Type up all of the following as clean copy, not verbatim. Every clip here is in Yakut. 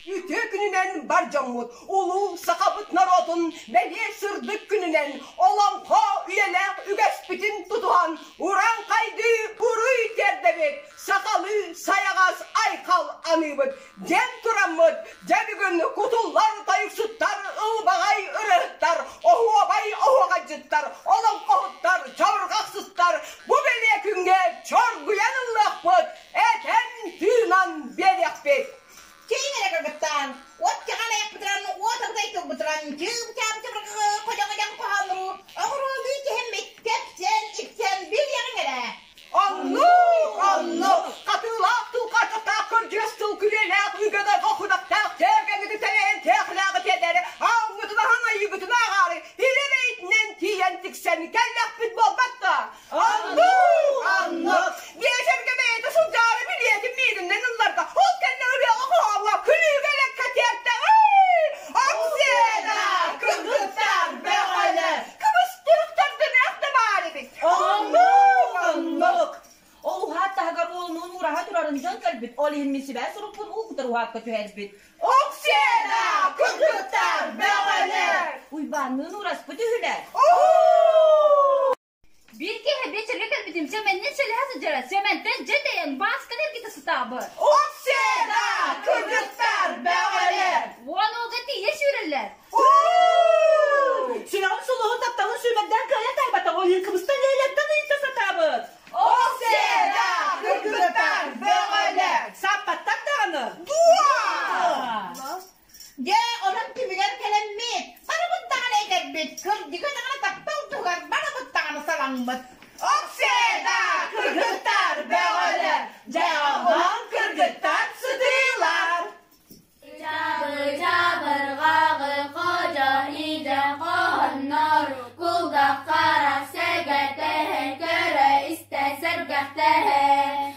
Үтүө күнүнэн бар дьоммут, улуу сахабыт норуотун бэлиэ сырдык күнүнэн олоҥхо үйэлээх үгэспитин тутуһан урааҥхайдыы уруй тиэрдэбит, сахалыы сайаҕас айхал аныыбыт диэн тураммыт, дьэ бүгүн кутуллар тойуксуттар, ылбаҕай ырыаһыттар, оһуобай оһуохайдьыттар, олоҥхоһуттар, чабырҕахсыттар бу бэлиэ күҥҥэ чоргуйан ыллыахпыт, этэн-тыынан биэриэхпит. Чэйин эрэ кыргыттаан, от чаҕан айахпытынан уот абытай тылбытынан чыып-чаап чабырҕаҕы ходьоҥ-ходьоҥ хоһооннору оҕуруолуу түһэммит кэпсээн-ипсээн билиэҕиҥ эрэ. Оннук, оннук, хатыылаах тыл хардахтаах көрдьүөс тыл күрүөлээх үгэнэ худахтаах тээгэҥҥитин тэлэйэн тээхлээҕи тиэдэри ааҥҥытын аһаҥ айыыгытын ааҕаары илэ бэйитинэн тиийэн тиксэн кэллэхпит буолбат да Оннук, оннук. Биэчэргэ бэйэтэ сылдьаары билиэтин миигиннэн ылларда. Ол кэннэ ырыаҕа хоһооҥҥо күлүүгэ элэккэ тиэртэ. Оксена, кыргыттар бөҕөлөр, кыбыстыах төрдүнээх да баар эбит. Оннук, оннук. Ол уһаат таһыгар уолунуун уураһа турарын дьон көрбүт, ол иһин мин сибээс сурукпун уу кутар уһаакка түһэрбит. Оксена, кыргыттар бөҕөлөр. Уйбаанныын уураспыт үһүлэр. Биир киэһэ биэчэргэ кэлбитим Сэмэннин сэлэһэ сылдьара, Сэмэнтэн дьэ тэйэн Баасканы эргитэ сытаабыт. Оксена, кыргыттар бөҕөлөр. Уон уолга тиийэ сүүрэллэр. Сүрэҕин сулуһун тапталын сүүмэрдээн кыайа таайбатах ол иһин кыбыстан Лейлаттан ыйыта сатаабыт. Оксена, кыргыттар бөҕөлөр. Сааппаттар даҕаны. Дуо! Дьэ, онон түмүгэр кэлэммит, барыбыт даҕаны этэрбит, кырдьыга даҕаны таптал туһугар барыбыт даҕаны салаҥмыт. Оксена, кыргыттар бөҕөлөр, дьэ онон кыргыттар сытыылар. Чабы-чабырҕаҕы ходьо идэ хоһоннор, кулгаххара сэгэтэһэ, көрө-истэ сэргэхтэһэ.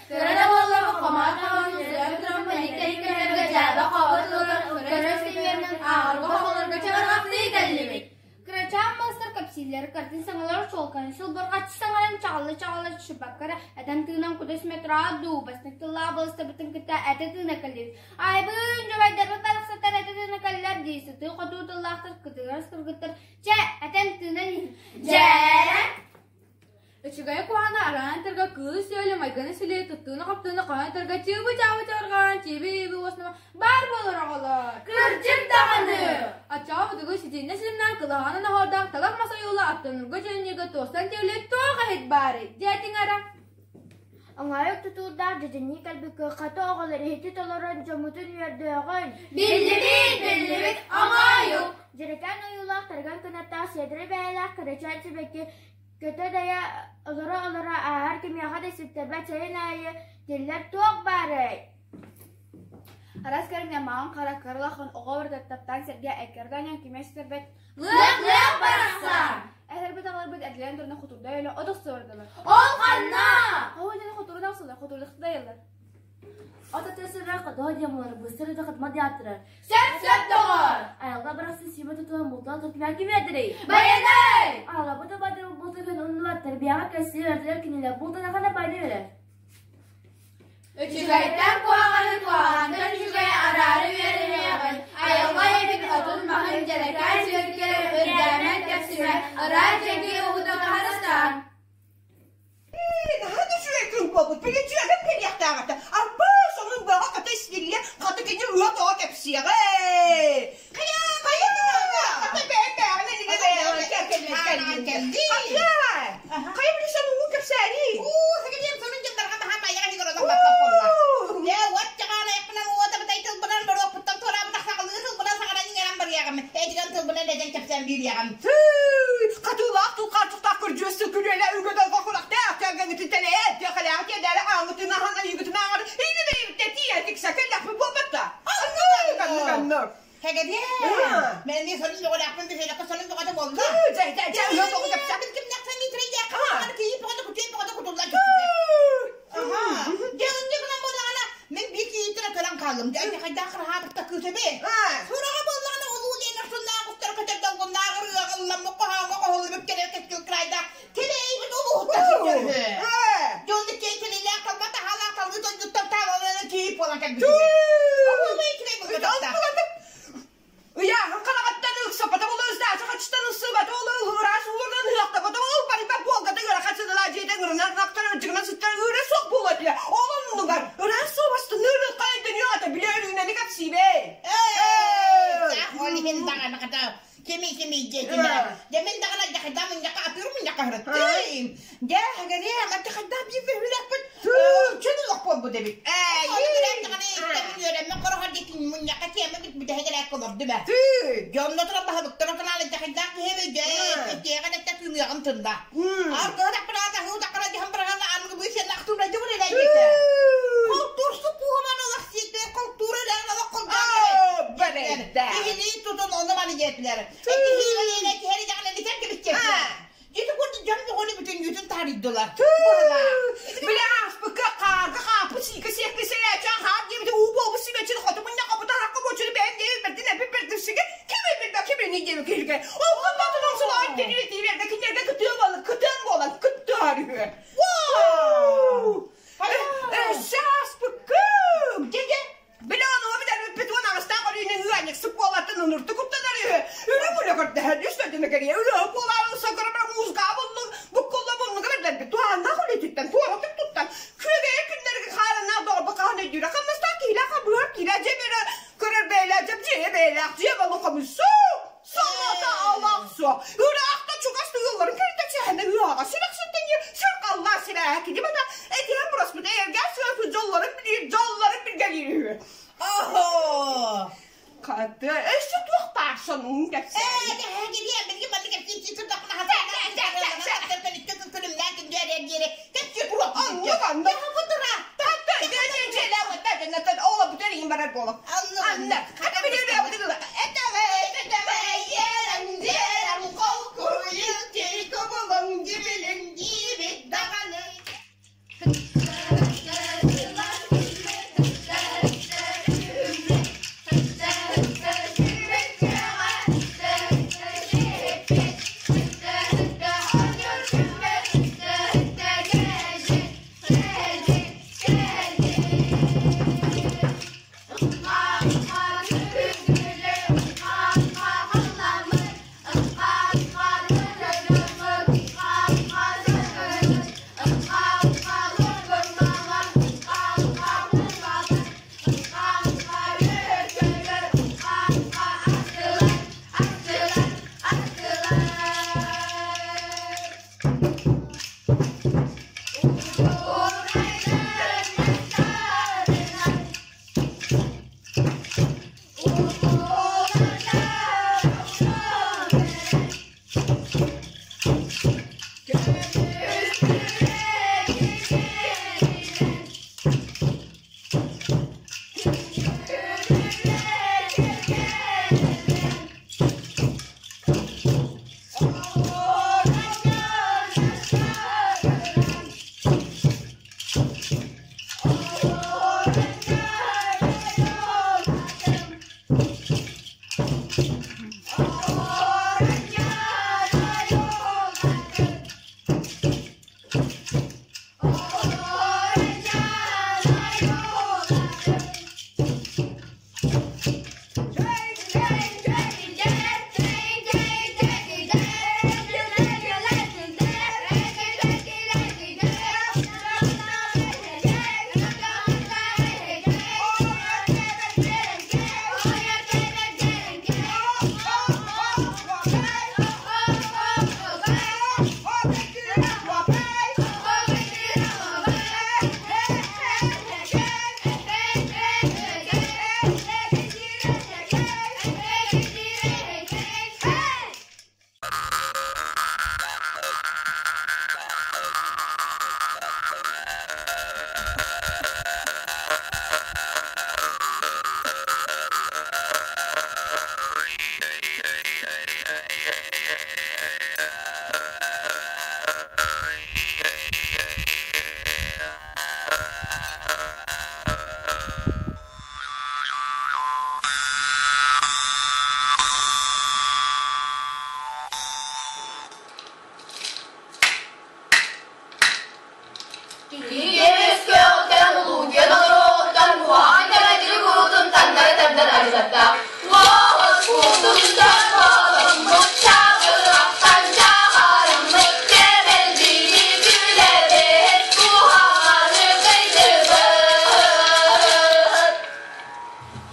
Кыра да буоллар хомоот хоһоон сүрүн туран паникка дьээбэ хообот тыллар көрөр симиэнэн ааҕарга оҕолорго чабырҕахтыы кэллибит. Кырачаан балыстар кэпсииллэр, картин саҥалар чуолкайын сылбырҕаччы саҥаран чаҕылла-чаҕылла чычырбакка эрэ этэн тыынан кудус метро дуу, бастыҥ тыллаах балыстарбытын кытта этэ тыына кэллибит. Айбыын, дьобайдарбыт барахсаттар этэ тыына кэллэр дии сытыы-хотуу тыллаахтар кытыгырас кыргыттар чэ, этэн тыынан иһин. Дьээрэ! Үчүгэйи куһаҕаны араан тырга кыыл-сүөлү, майгыны-силиһи, туттууну-хаптууну хоһоон тырга чыыбы-чаабы чаҕырҕаан, чииби-ииби уоснаба баар буолар оҕолор! Кырдьык даҕаны! Оччоҕо бутугу ситиннэ ситимнээн кылаһаанын оһуордаах талах мас ойуулаах аттанырга дьонньуга туостан тиэллэ туох иһит баарый? Диэтиҥ ара? Оҥоойук тутуурдаах дьэдьэннии кэлбиккэ хата оҕолор иһити толорон дьоммутун үөрдүөҕүн! Биллибит, биллибит, оҥоойук! Дьэрэкээн ойуулаах тарган кынаттаах сиэдэрэй бэйэлээх кырачаан сибэкки Көтө-дайа олоро-олоро ааһар кимиэхэ да ситтэрбэт сайын аайы тиллэр туох баарый? Араас көрүҥҥэ маҥан хара кыралахан оҕо барыта таптаан сэргэ эккирдэ кимэ ситэрбэт Лыах-лыах барахсан! Эһэрбит аҕаларбыт эрдэлээн туран хотурда өлө от охсубардылар. Ол ханна? Ол дьоно хотурун охсулар, хотурлахта дайаллар. От атыасыра хотоо диэн буолар, быстар ыта хатма диатрар. Сөп-сөп доҕор! Айылҕа барахсан сиимэ тутуһан бултаан тутума кимиэдэрий? Байанай! Аҕалабыт абайдары бултугун оннугар тарбияҕа кэссиэ ырытыгар кинилэр бултанахана байда үөрэр. Үчүгэйтэн куһаҕаны куһаҕантан үчүгэй араары үөрэниэҕин, айылҕа эбит отун-маһын дьэрэкээн сибэккилэр үрдээмэн кэпсимэ, ыраах дьэҥкир угутун харыстаан. Наһаа да үчүгэй күн буолбут. Билин дьүөгэм кэлиэхтээх этэ. Арбаа, сонун бөҕө хата истиллиэ, хата кини ыа тоҕо кэпсиэҕэ. Хайа, хайа, хата бэйэм бээҕин илигэ бэйэҕин кэллин. Хайа, хайа били сонуҥҥун кэпсээри. Уу, сэгириэм сонун дьоннорго маһа майаҕа иһигэр отон баппат буолла. Дьэ, уот чаҕаан айахпынан уота бытай тылбынан боруокпуттан туораабытах саҕалыы тылбынан саҕаран иҥэрэн барыаҕым. Эдигэн тылбынан эдэн кэпсээн биэриэҕим. Хатыылаах тулхааччыктаах күрдьүөс күрүөлэ үгөдөлгө кулахтаах кэргэҥҥитин тэлэйэ тиэхэлээҕи тиэдээри ааҥҥытын аһан айыыгытын ааҕар илли бэйэбиттэн тиийэ тиксэ кэллэхпит буолбат да аннык аннык аннык Кэгэдиэ! Мен эмиэ сонун бөҕөлөөхпүн бөһүөлэккэ сонун бөҕөтө буолла. Дьэ, дьэ, дьэ, ыа тоҕо кэпсээн. Кимнэхсэн миитирэйдээххэ хааны кийиит бөҕөтө кутуй бөҕөтө кутуллан түстэ. Аха. Дьэ, инньэ гынан буоллаҕына, мин биир кийииттэн көрөн хааллым. Дьэ, ити хайдах кыраһаабытта кыыс эбит. Сураҕа буоллаҕына, улуу диэн охсуннаах устар көтөр долгуннаах ырыаҕа ылламмыт хоһооҥҥо хоһуллубут кэрэ кэскил крайдаах кэлэйбит улууһуттан сылдьар үһү. Дьонну киэҥ кэлиилээх талба таһаалаах талыы дойдуттан таалалана кийиит буолан кэлбит үһү. Оһуобай үчүгэй буолбатах. кэпсиибэй. Ол иһин даҕаны хата кими кими диэтилэр. Дьэ мин даҕаны дьахайдаа мунньахха атыыр мунньахха сырыттым. Дьэ хэгэриэ манча хайдах биир бөһүлэкпит чөл олох буолбут эбит. Ону көрөн даҕаны истэммин үөрэммин хороһор диэки мунньахха тиэмэ бүтэһигэр олордум ээ. Дьонно туран баһылыктара санаалар дьахайдаах киһи эбит дьэ тиэҕин эттэ тыыныаҕын тында. Аргыһын аккыраата һуу дьаһан быраҕан аныгы быыс ахтуурай дьыбыр элэйдите. Култуурсу куһуман олох сиитэ култуура элээн олох култуура. Киһилии тутун ону маны диэтилэр. Киһилии киһи даҕаны литэр кибиччэтлэр. Дьити курдук дьон бөҕөнү бүтүннүүтүн таарыйдылар. Бile ааспыкка хаарга хааппыт сиикэ сиэкки сэрээчэ хаар диэбити уу буолбут сибэчин хоту мунньахха бутаһакка буочуну бэйэм диэбит бэрдин эппит бэрдирсигэ ким билбэт ким ини диэбит киһигэ ол кымматын онсулаан тирири тириэргэ кинилэргэ кытыан буолан кытыан буолан кыттыһар үһү. Өссө ааспыккым. Дьэ Били ону бүтэрбиппит уон аҕыстаах өрүүнүн ыанньыксыт буолартан ынырты куттанар үһү. Үрүҥ үлэ көрдөһөр үс өтүнэ кэрийэ үлэ буолаары сакырабара муусга буллук буккулла муннуга бэрдэрбит туһааннаах үлэтиттэн туоратык туттан күөгэйэр күннэргэ хаарыннаах доҕорбо хаһан өйдүүрэ хамнастаах киһилээх хабыһар киилэ дьэ бэрэ көрөр бэйэлээх дьэ дьиэ бэйэлээх дьиэ балу хомуссу солото алах суох ыраахта чугас ыалларын кэритэ сэһэнэ ыаҕа сүрэхситтэн сүр халлаа сибээһэ кини бата этиһэн бураспыт эйэргээх сыаспыт дьоллорун билиир дьоллорун билгэлиир үһү. Оһо! Хата, өссө туох баар сонун кэпсээ. Ээ, кэһээгириэ, билигин маннык кэпсии турдахпына күлүмнээн күндүөрэр диэри кэпсии туруох. Оннук, оннук. Ола бүтэр иһин барар буолук. Анна, хата билиэ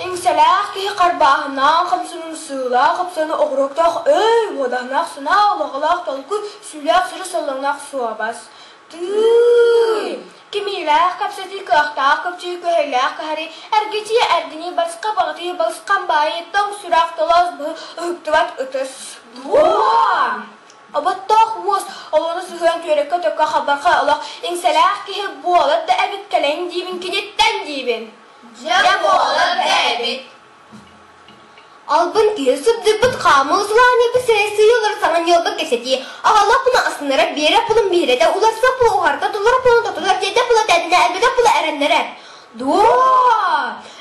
Иҥсэлээх киһи харбааһынаан хамсанын сыылаах хапсаны оҕуруоктаах өй, уодаһынаах санаа, улаҕалаах толкуй, сүүлээх сүрү соллоҥноох суобас. Тыый! Кимиилээх кэпсэтии, кыахтаах көпчүү, күһэллээх кыһарыы, эргичийэ эрдинии, барысха баҕатыы, балысхан баайыы, тоҥ сүрэх, толоос быһыы, ыһыктыбат ытыс. Дуо! Оботтоох уос, олону сыһыан түөрэккэ-төккө хабархай олох, иҥсэлээх киһи буолар да эбит кэлэн диибин киниттэн диибин. Дьэ буолар да эбит. Албын киһи сыбдыйбыт хаамыы сылаанньыйбыт сирэйсийэ олор саҥа ньуолба кэпсэтии, аҕалаах пуну астынара, биэрэ пулун биһирэтэ, уларса пулу уһарта, тулара пулун тотунар, тиэтэ пула тэтинэ, элбэтэ пула эрэннэрэр. Дуо!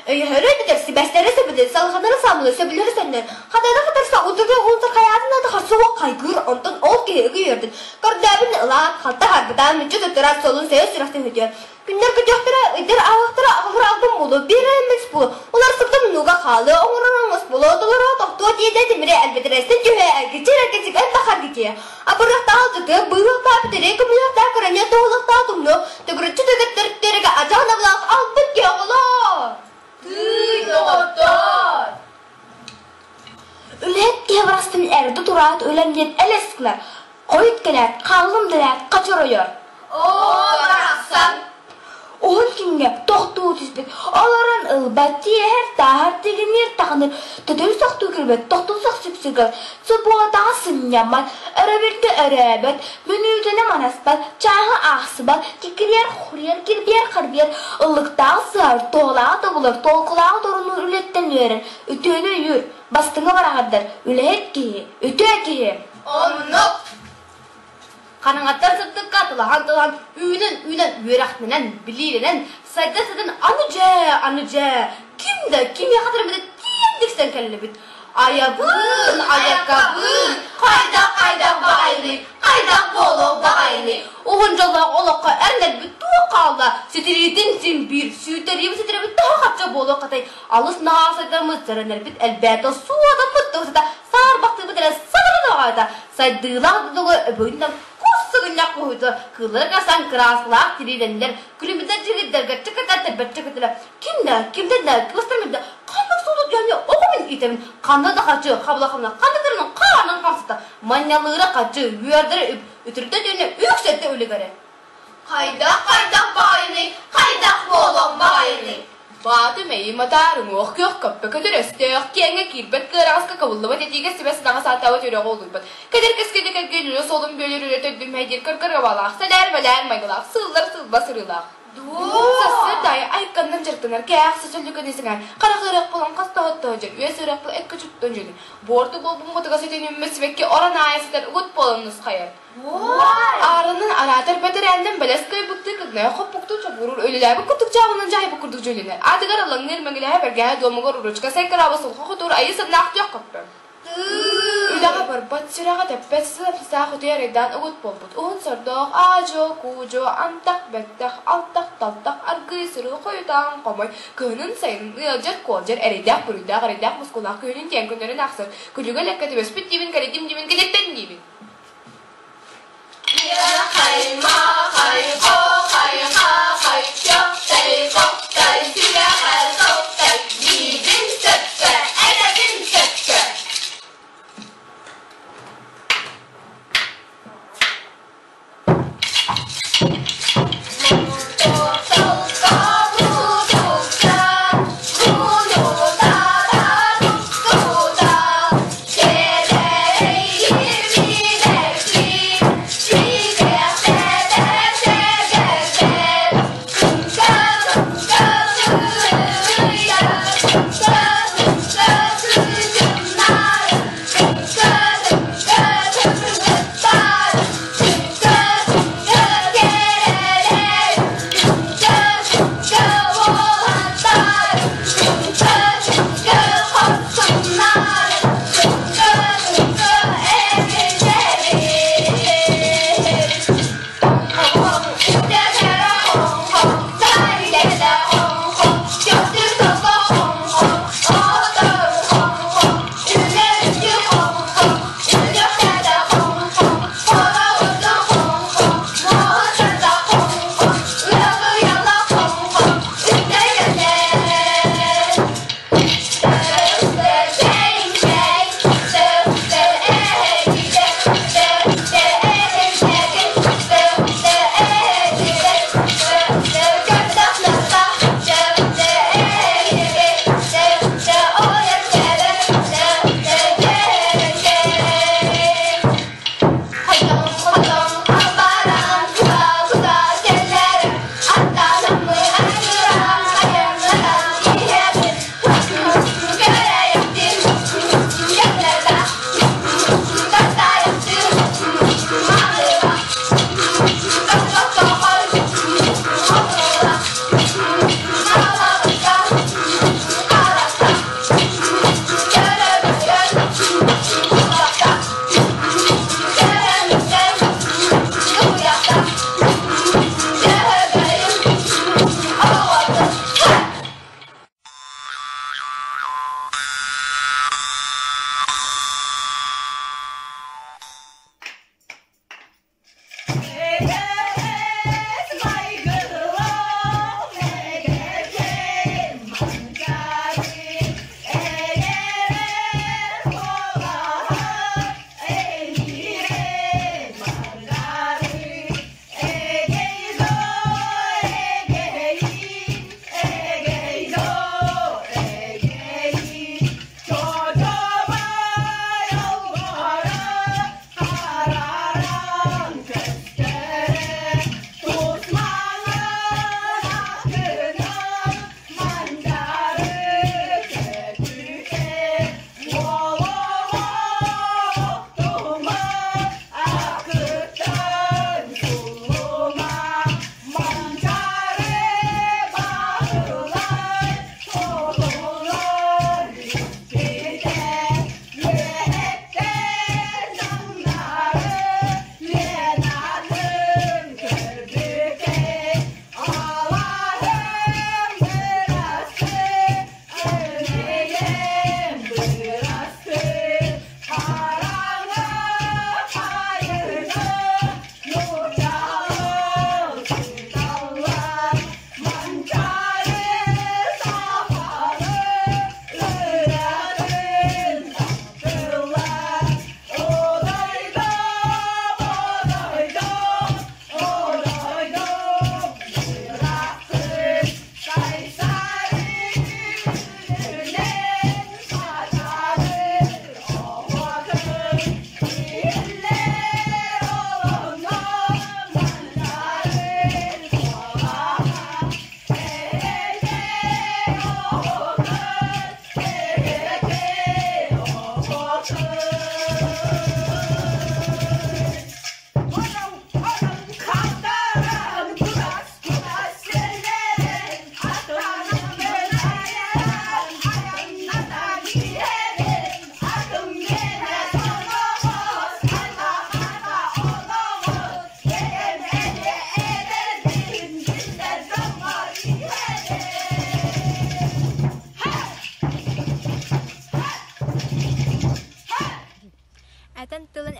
Өйөһөрө өйдөтөр, сибээстэрэ сөбүлүүр, салҕанара саамылыыр, сөбүлүүрэ сөннөр, хатара хатарса, утары унтар хайаатын да харса уох хайгыыр, онтон ол киһи ыгыйыырдын, көрдөөбүн ылаат, халта харбытаан, мүччү туттараат, солун сөйө сүрэхтэн үтүө. Күннэр көтүөхтэрэ, ыйдар ааһыахтара, аҕалар албын буолуо, биир эрэммит буолуо, уларсыбытым нууга хаалыа, оҥорор оҥос буолуо, толоро тохтуо диэтэ тимири элбэтирэстэн түһэ, эргиччи эргичик элбэх эргичиэ. Абырыахтаах алдьатыа, быыһыахтаах бүтэриэ, көмүлүөхтээх кыранньа, туһулуохтаах тумнуо, төгүрүччү төгүртөрүгэ адьаҕын абылаах албын киһи оҕолоор! Тыый, доҕоттоор! Үлэһит киһи барахсан эрдэ тураат үлэм диэн элэс гынар, хойут кэлээт, хааллым дэлээт хачоройор. Оо, барахсан! Уһун күҥҥэ тохтуу түспүт, олорон ылбат, тиэһэр, тааһар, тигиниир, таҕыныр, төтөлү сохтуу кирбэт, тохтуу сох сүпсүгэр, субуотаҕа сынньаммат, өрөбүлгэ өрөөбөт, мүнүүтүнэ манаспат, чааһы аахсыбат, кикириэр, хуруйар, кирбиэр, харбиэр, ыллыктаах сыһар, туһалааҕы тобулар, толкулааҕы торунуур үлэттэн үөрэр, үтүөнү өйүүр, бастыҥы бараҕардар, үлэһит киһи, үтүө киһи. Оннук. Хараҥаттан сырдыкка тылаһан-тылаһан, үүнэн-үүнэн, үөрэхтэнэн, билиилэнэн, сайда сытан аны дьэ, аны дьэ, ким да кимиэхэ төрөммүтэ тиийэн диксэн кэллибит. Айабыын, айаккабыын, хайдах-хайдах баҕайыный, хайдах буолуох баҕайыный, уһун дьоллоох олоххо эрэнэрбит туох хаалла, ситириитин син биир, сүүйтэриибит ситирэбит тоһо хачча буолуох хатай, алыс наһаа сайдаммыт, сэрэнэрбит элбээтэ, суодаммыт тусата, саарбахтыыбыт эрэ сабардаҕаата, сайдыылаах додугу өбүгүнэн кус сыгынньах куһуйда, кыылларга сан кырааскалаах тириилэннэр, күлүмүтэр дьигирдэргэ чыкытар тэрбэччэ көтөлө, ким да, кимдэн да кыбыстар да, ханнык суолу дьону оҕобун иитэбин, ханна да хачы, хабыла-хабыла, ханна тырынан хаанын хамсата, манньалыыра хачы, үөрдэрэ үп, үтүрдэ түүнэ үксэтэ үлүгэрэ. Хайдах-хайдах баҕайыный, хайдах буолуох баҕайыный? Бааты мэйи матаар уҥуох күөх көппө көтөр өстөөх киэҥҥэ киирбэт кыараҕаска кыбыллыбат этиигэ сибэс таҥас ааттаабыт үрэҕи олуйбат кэдэр кэскилэ кэргэн үлэ суолун бүөлүр үлэ төрдүн мэйдиир көргөр абалаах сэлээр бэлээр майгылаах сыыллар сыылба сырыылаах Сарсыарда аайы айканнан дьарыктанар кээх сочоллуканы сыҥаан харах ыарах буолан хас тоһоттоһо дьон үөс ыарах буолан эккэ чуттан дьүлүн буорту буолбун мутуга ситин үммүт сибэкки орон аайы сытар угут буолан нусхайар Ааранан араатар бэтэрээннэн бэлэс кыайбыттыы кыгнайа хоппуктуу чобууруур үлэлээбит курдук дьаабынан дьаһайбыт курдук дьүлүнэр. Аатыгар ыллаҥныыр мэҥилэһэ бэргэһэ дуомугар уручка сайкараабы сулха хотуур айыы сыннаах түөх көппө. Үлэҕэ барбат, сүрэҕэ тэппэт, сып-саах утуйар арайдаан угут буолбут. Уһун сордоох аа-дьуо, куу-дьуо, антах, бэттэх, алтах-талтах, аргыый сырыы хойутаан хомой, кыһынын сайынын ыалдьар, куолдьар, эрэйдээх буруйдаах, эрэйдээх мускулаах күһүнүн диэн күннэрин аахсар, күлүгэ элэккэ түбэспит диибин, кэлэйдим диибин, кэлэттэн диибин.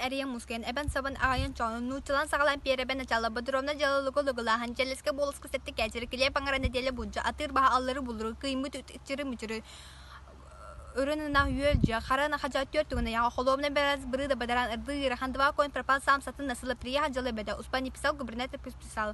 эрийэн мускуйан эбэн-сабан аҕайан чоонун нууччалаан саҕалаан пиэрэбэ начало бодуруомна дьыалалыгы лугулааһын дьэллэскэ буолуска сэттэ кээчэри килиэп аҥара нэдиэлэ буддьа атыыр баһа аллары буллуру кыймыт үчүрү-мүчүрү Үрүн ынах үөл дьиэ, хара ынах хадьаа түөрт тугун ыйаҕа, холуобунай бэрэс бырыы да бадараан ырдыы ыарахан два конь пропал сам сатын насыла приехал дьылы бөдө успа не писал губернатор писал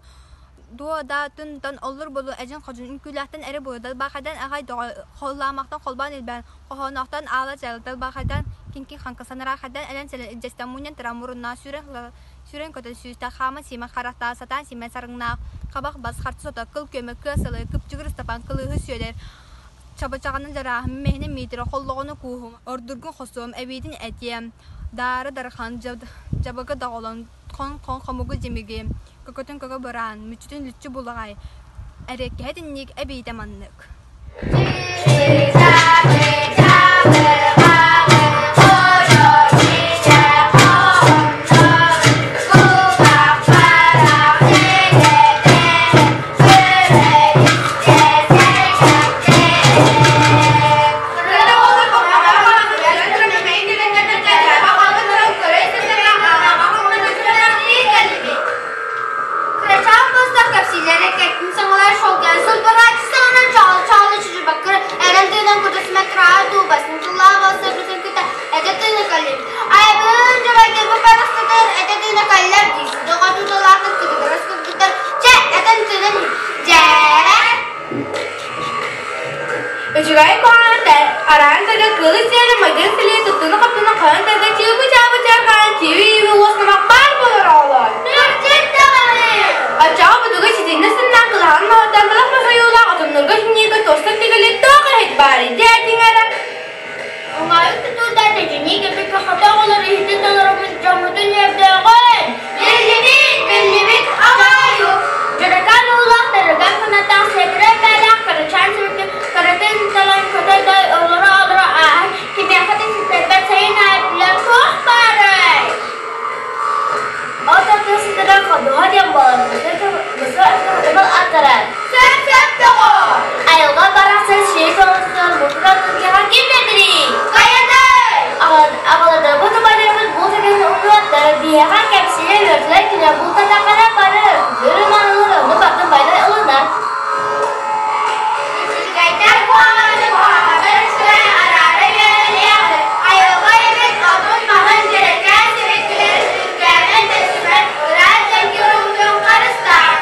дуо да тун тон оллур болу эдьин ходьун үҥкүүлээхтэн эрэ буолу далбаахайдан аҕай доҕо холлаамахтан холбоон илбээн хоһооноохтон аала дьайыл далбаахайдан кинкин хаҥка санараахайдан элэн сэлэн илдьэстэн мунньан тыра муруннаа сүүрэн сүүрэн көтөн сүүстээх хааман сиэмэн харахтаах сатаан сиэмэн сарыҥнаах хабах бас харчы сото кыл күөмэ кыа сылы кыпчыгыр ыстапаан кылыыһы сүөлэр Чабычаҕынан дьарааһым мэһинэ миитэрэ холлоҕону кууһум, ордургун хосуом, эбиитин этиэм, даары дархан, дьабыгы доҕолон, хон-хон хомугу дьимиги, көкөтүн көкө быраан, мүччүтүн мүччү булаҕай, эриэккэһэ итинник эбиитэ маннык. Кырачаан кыыстар кэпсииллэрэ кэккин саҥалар шолган сылбарааччы саҥанан чаҕыл-чаҕыл чучубаккыр эрэл тыынан кутусмат тыраа дуубасын тыллаах балсарбытын кытта этэ тыына кэллим. Айбын дьабайдарбы барыстатар этэ тыына кэллэр дии. Доҕо туталаахтар кытыгырас кыргыттар чэ этэн тыынан дьэ. Үчүгэй куһаҕан араан тыга кыылы сиэри майгын силии туттуну-хаптыны хаһан тыга чыыбы-чаабы чаархаан чииби-ииби уос намах баар буолар оҕолор. Нөрчүт даҕаны! Оччоҕо будуга ситиннэ сыннаан кылаһан моһуттан талах мас ойуулаах отоннорго синньииргэ туостан тигили туох иһит баарый дьээтиҥ эрэ. Оҥоойук тутуурда тэдьинии кэппиккэ хата оҕолор иһитин толоробут дьоммутун үөрдөөҕүн! Биллибит, биллибит оҥоойук! Дьаракаан уулаах тарыган кынаттаах сэтэрэ бээлээх кырачаан сибикки кыратын талан көтө олоро-олоро ааһан кимиэхэ да ситтэрбэт сайын аайы туох баарай? От аттыы сытынан ходуһа диэн буолан, бысы ытымыл аттарар. Сөп-сөп доҕор! Айылҕа барахсан сири солотутун мутук аттыгыһа ким бэдирий? Хайатай! Аҕаладарбыт убайдарбыт булт үгэһин умнубаттар, биһиэхэ кэпсиирэ үөрдүлэр күнэ бултатаххына бары, күрү маанылар онно бардым байдай ылынар. Үчүгэйдэр куһаҕаны куһаҕаннар үчүгэй араара үөрэниэҕи, айылҕа эбит отун-маһын дьэрэкээн сибэккилэрин үргээнэн тэстибэт ыраас дьэҥкир уутун харыстаан.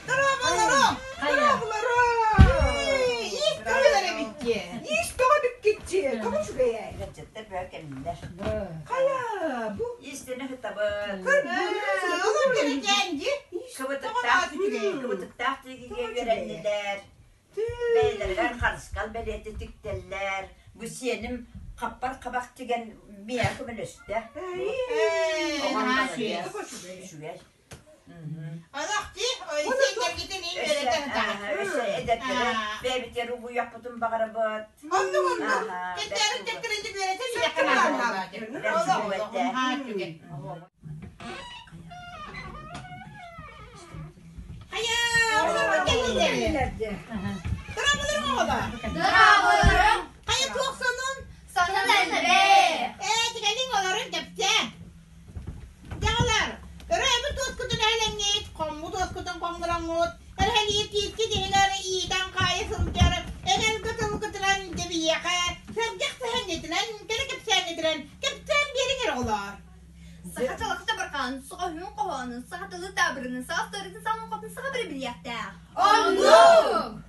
Дорооболоруҥ! Дорооболоруҥ! Иис көҕүлэр эбикки. Иис тоҕо бүккиччи, тоҕо үчүгэйэй? Ыалдьыттар бөҕө кэллилэр. Хайа, бу Иистэнэ сытабын. Көрбүт. Дьэрэкээн дии. Кыбытыктаах, кыбытыктаах тигигэ үөрэннилэр. Бэйэлэригэр харыскал бэлиэтэ тиктэллэр. Бу сиэним хаппар хабах тигэн миэхэ көмөлөстө. Оҕом молодец. Үчүгэй. Алахти, сиэннэргитин иин үөрэтэн Өссө эдэрдэрэ бэйэбитигэр угуйахпытын баҕарабыт. Оннук оннук. Кэттээрин тэттэринтик үөрэтэн иэххэ Хайа, оҕолорбут кэллилэр. Дорооболоруҥ оҕолор. Дорооболоруҥ. Хайа туох сонун? Сонун элбэх. Ээ, тигэлиҥ олорун кэпсээ. Дьаҕалар, өрөөбүт туоскутун эһэлэҥҥит, хоммут уоскутун хоҥнороҥҥут, эрэһэлиир кииркит иһигэр иитэн хаайа сылдьар эгэлгэ тылгытынан дьэбийиэхэ, сэргэх сэһэҥҥитинэн, кэрэ кэпсээҥҥитинэн кэпсээн биэриҥ эрэ оҕолоор. Саха чалахта бархаан, соҕоһун хоһоонун, саха тылы таабырынын, саас төрүтүн салын хотун саха бары билиэхтээх. Оннук!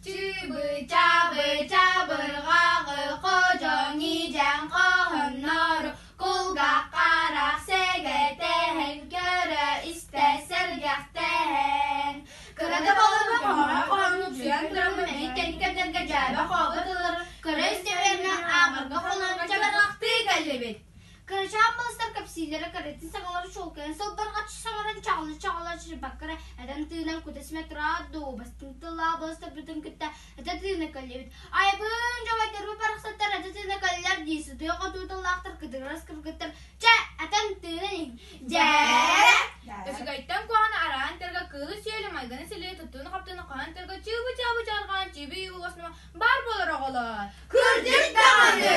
Чыбы-чабы чабырҕаҕы ходьоҥ идьэҥ хоһоннору кулгаах харах сэгэтэһэн көрө-истэ сэргэхтэһэн Кыра да буоларбын хоһоон хоһоонун утуйан тураммын эмиэ кэнники кэмнэргэ дьээбэ-хообо тыллары көрө-истэ үөрэнэн ааҕарга холонон чабырҕахтыы кэллибит. Кырачаан балыстар кэпсииллэрэ кырыытын саҥалара чуолкайан сылбырҕаччы саҥаран чаҕылы-чаҕыла чырбакка эрэ этэн-тыынан кута-симэ тураат дуу, бастыҥ тыллаах балыстарбытын кытта этэ-тыына кэллибит. Айбыын дьоҕойдорбут барахсаттар этэ-тыына кэллилэр дии сытыы-хотуу тыллаахтар кытыгырас кыргыттар чэ этэн-тыынан иһин. Дьээрэ! Өсүгэйтэн куһаҕаны араан тырга кыылы-сүөлү майгыны-силиги туттууну-хаптыыны хаһан тырга чыыбы-чаабы чаарҕаан чиби-иби уоснума баар буолар оҕолоор. Кырдьык даҕаны!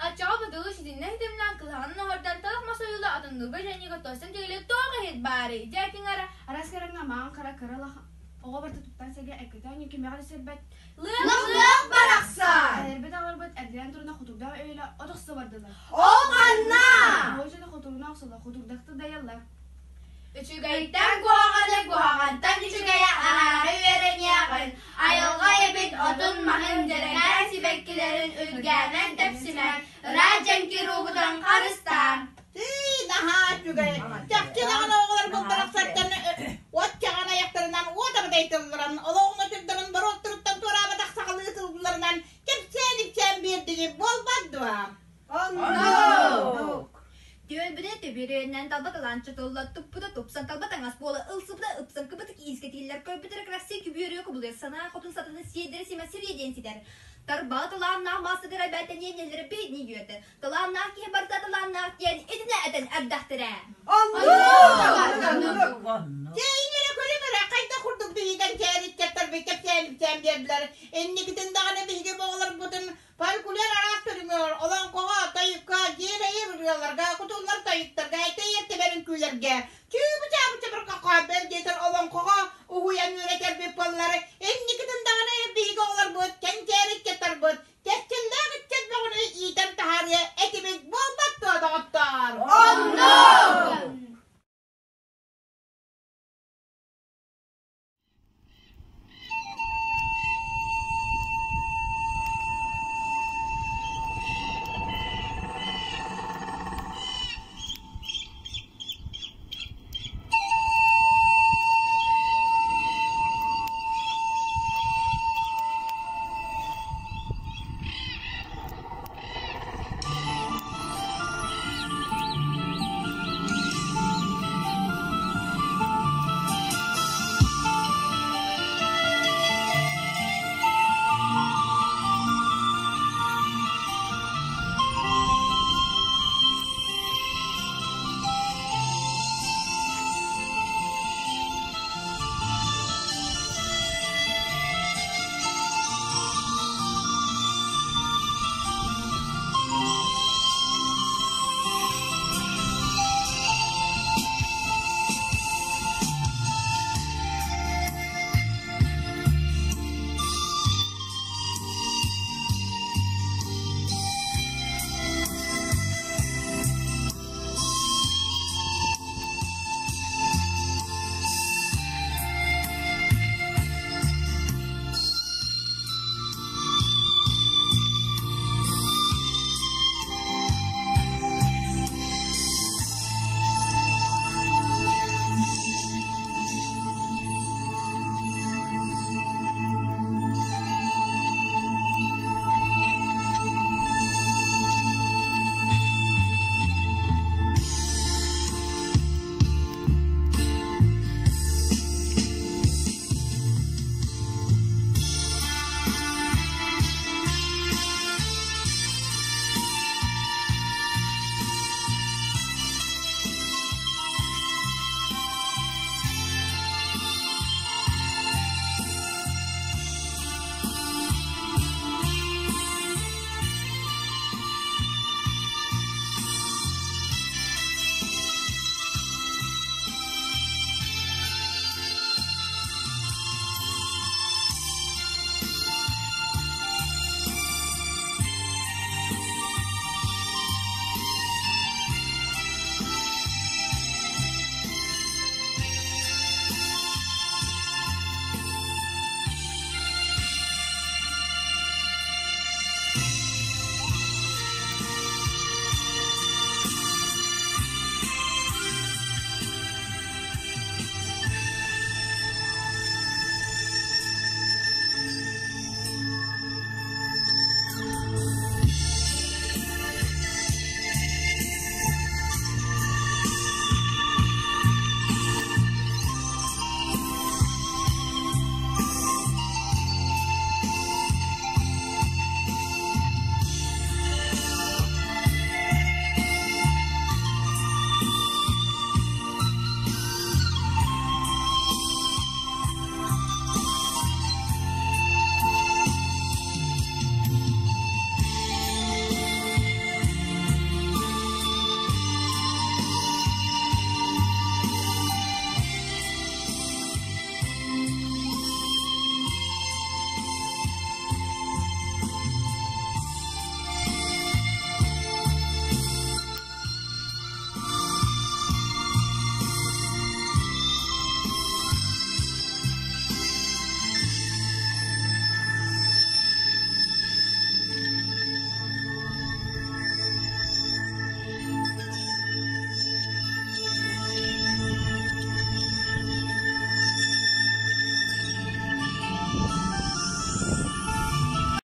Аччаҕа бытылы ситиннэ ситимнээн кылаһаҕын оһордон талах мас ойуулу атынныырга дьэнньигэ тостон тигили туох иһит баарый? Дьэ этиҥ Араас көрөҥҥө маҥан хара кыра оҕо барыта туттан сэргэ эккэтэ оонньуу кимиэхэ да сирбэт. Лыах-лыах барахсан! Эрбит аҕаларбыт эрдэлээн турана хотурдаах өйүлэ от охсо бардылар. Ол ханна? Оҕо хотуруна охсоллор, хотурдахты дайаллар. Үчүгэйтэн куһаҕаны, куһаҕантан үчүгэйи араара үөрэниэҕин, айылҕа эбит отун-маһын дьэрэкээн сибэккилэрин үргээнэн тэпсимэн, ыраах дьэҥкир уубутун харыстаан. Тыы, наһаа үчүгэй. Чахчы даҕаны оҕолорбут барахсаттан от чаҕан айахтарынан уот абытай тылларан, олоҕуна түрдэрин боруоттуруттан туораабатах сахалыы тылларынан кэпсээн-ипсээн биэрдиги буолбат дуо? Оннук! Түөлбүтэ түбүрүөннэн талба талаанчы тылла туппута тупсан талба таҥас буола ылсыбыта ыпсан кыбытык иискэ тииллэр көрбүтэрэ красси күбүөрүө кубулуйар санаа хотун сатаны сиэдэрэ симэ сириэ диэн ситэр. Тарбаҕа талааннаах маастардар эбээтэниэн нэллэрэ биһидни үөрдэ. Талааннаах киһи барыта талааннаах диэн итинэ этэн эрдэхтэрэ. Чэйин эрэ көрүм эрэ хайдах курдук биһигэн чээриччэттэр кэпсээн биэрдилэр. Инникитин даҕаны биһиги оҕолорбутун Фольклор араас көрүҥэр, олоҥхоҕо, тойукка, дьиэрэйэр ырыаларга, кутуллар тойуктарга, тэйэр тэбэр үҥкүүлэргэ, чыыбы-чаабы чабырҕахха, бэл диэтэр олоҥхоҕо уһуйан үөрэтэрбит буоллар,